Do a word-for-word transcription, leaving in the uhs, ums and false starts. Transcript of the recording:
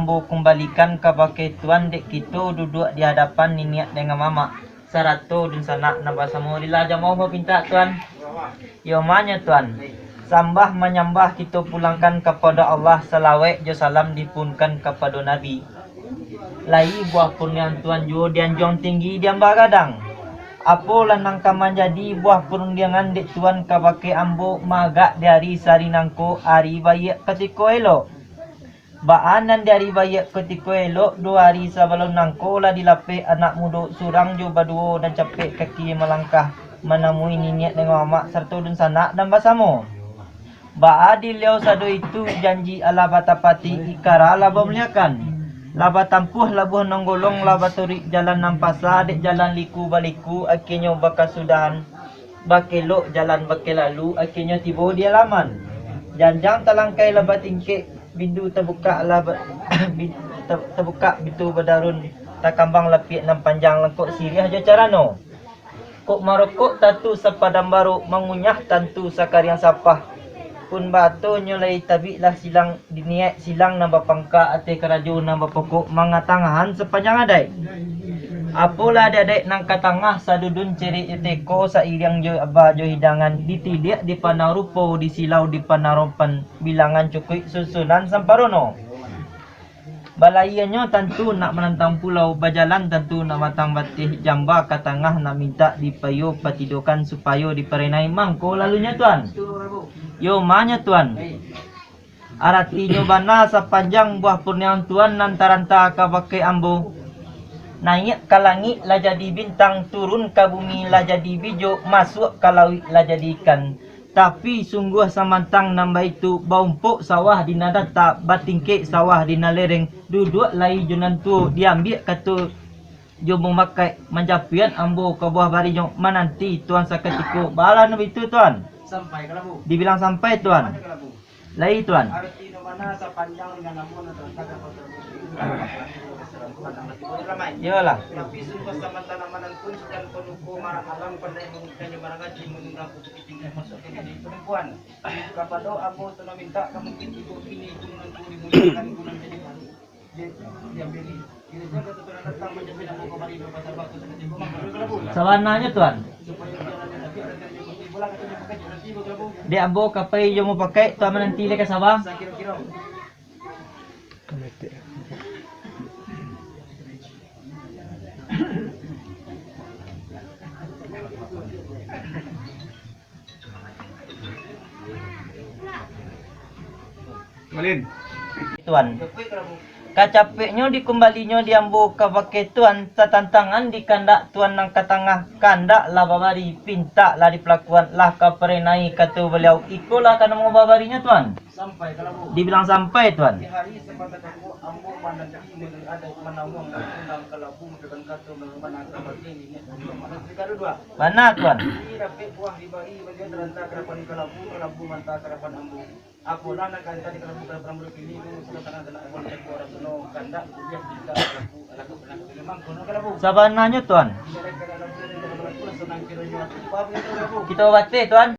Ambo kumbalikan kabake Tuan dek kito duduak di hadapan niniak dangan mamak, sarato dunsanak nan basamo. Irilah jamaah bapintak, Tuan. Iyo mah nyo, Tuan. Sambah manyambah kito pulangkan kapado Allah, salawek jo salam dipuhunkan kapado Nabi. Lai buah purniahan Tuan juo di anjuang tinggi di amba gadang. Apolah nan ka manjadi buah parundiangan dek Tuan kabake ambo maagak di ari sari nangko, ari baiak katiko elok? Baa nan di ari baiak katiko elok, duo ari sabalun nangko lah dilapeh anak mudo surang jo baduo nan capek kaki malangkah manamui niniak dangan mamak sarato dunsanak nan basamo. Baa di liau sado itu, janji alah batapati, ikara lah bamuliakan. Lah batampuah labuah nan golong, lah baturuik jalan nan pasa, dek jalan liku-baliku, akienyo bakasudahan, bakelok jalan bakelalu, akienyo tibo di alaman. Janjang talangkai lah batingkek, pintu tabukak lah ba-, bin-, ta-, tabukak pintu badarun, takambang lapiak nan panjang, langkok siriah jo carano. Kok marokok tantu sapadang barok, mangunyah tantu sakariang sapah. Pun baatonyo lai tabiklah silang, diniaik silang nan bapangka ateh karajo nan bapokok mangatangahan sapanjang adaik. Apolah adaik-adaik nan ka tangah, sadudun cerek jo teko, sairiang jo aba jo hidangan, ditiliak dipandang rupo, disilau dipandang rompan, bilangan cukuik susunan samparono. Balaianyo tantu nak manantang pulau, bajalan tantu nak matang bateh, jamba ka tangah nak mintak dipaiyo patidokan, supayo diparenai mangko lalunyo, Tuan. Iyo mah nyo, Tuan. Aratinyo bana sapanjang buah purniahan Tuan nan taranta kabake ambo. Naiak ka langik lah jadi bintang, turun ka bumi lah jadi bijok, masuak ka lauik lah jadi ikan. Tapi sungguah samantang nan baitu, baumpok sawah di nan data, batingkek sawah di nan lereng, duduak lai jo nan tuo, diambiak kato jo mumakaik, manjapuian ambo ka buah barinyo, mananti Tuan sakatiko. Baa lah nan baitu, Tuan? Sampai ka labu. Dibilang sampai, Tuan. Sampai ka labu. Lai, Tuan. Arti nan bana sapanjang nan ambo nan taranta ka. Iyolah. Tapi sungguah samantang nan manantun, sukan panuko marang alam, pandai mangukanya marang aji, manunggang putu tinggi masuk ka jadi panampuan. Kapado ambo tu nan mintak ka mungkin tibo kini, gunung nan tinggi dimuliakan, gunung jadi baru. Diambil. Kini jaga tu nan datang manjamin ambo kamari, bapak sabar tu sudah tibo, mangko ka labu. Sabananyo, Tuan. Supaya jangan ada nanti, ada terjadi bola, katanya pakai nanti, bawa ka labu. Dek ambo ka pai jo mupakaik, Tuan mananti lai ka Sabah. Sakiro-kiro. Tuan. Kacapeknyo dikumbalinyo di ambo kabake Tuan, satantangan di kandak Tuan nan ka tangah, kandak lah babari, pintak lah dipalakuan, lah ka parenai kato Baliau, ikolah ka namo babarinyo, Tuan. Sampai ka labu. Dibilang sampai, Tuan. Di hari sambah tadangko, ambo mananti mangadaik manamuang, mangundang ka labu, mambarikan kato, mangumandangkan bagi niniak, mangumandangkan kato dua. Bana, Tuan. Di rapek buah dibari, baliau taranta ka dapan ka labu, ka labu manta ka dapan ambo. Apolah nan ka anta di ka labu, ka labu kini, tu, sudah tanah, tanah, ambo, ambo, ambo, ambo, kandak, kuliah, kita, ka labu, ka labu, ka labu, ka labu. Sabananyo, Tuan. Kita bateh, Tuan.